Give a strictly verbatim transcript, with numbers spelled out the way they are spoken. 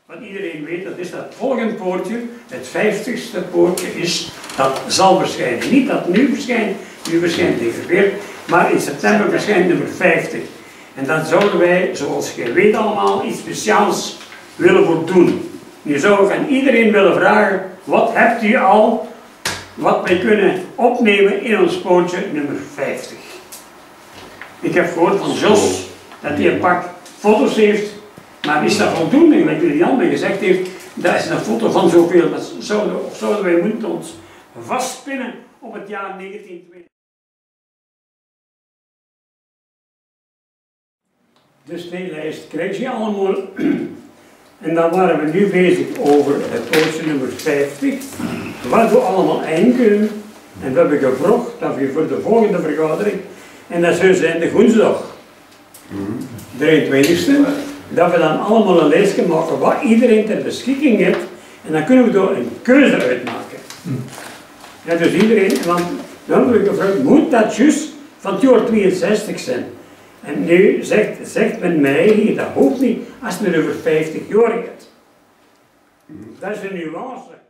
Wat iedereen weet, dat is dat volgend poortje, het vijftigste poortje, is, dat zal verschijnen. Niet dat nu verschijnt, nu verschijnt het veertig, maar in september verschijnt nummer vijftig. En dan zouden wij, zoals gij weet allemaal, iets speciaals willen voor doen. Nu zou ik aan iedereen willen vragen: wat hebt u al wat wij kunnen opnemen in ons poortje nummer vijftig? Ik heb gehoord van Jos dat hij een pak foto's heeft, maar is dat voldoende? Wat Julian mij gezegd heeft, dat is een foto van zoveel. Dat zouden, of zouden wij moeten ons vastpinnen op het jaar negentien twintig? Dus die lijst krijg je allemaal. En dan waren we nu bezig over het poortje nummer vijftig. Wat we allemaal in kunnen. En we hebben gevraagd dat we voor de volgende vergadering, en dat zou zijn de woensdag, de eenentwintigste, dat we dan allemaal een lijstje maken wat iedereen ter beschikking heeft. En dan kunnen we daar een keuze uit maken. Ja, dus iedereen, want dan hebben we gevraagd: moet dat juist van het jaar tweeënzestig zijn? En nu zegt, zegt men mij hier: dat hoeft niet als men over vijftig jaar gaat. Dat is een nuance.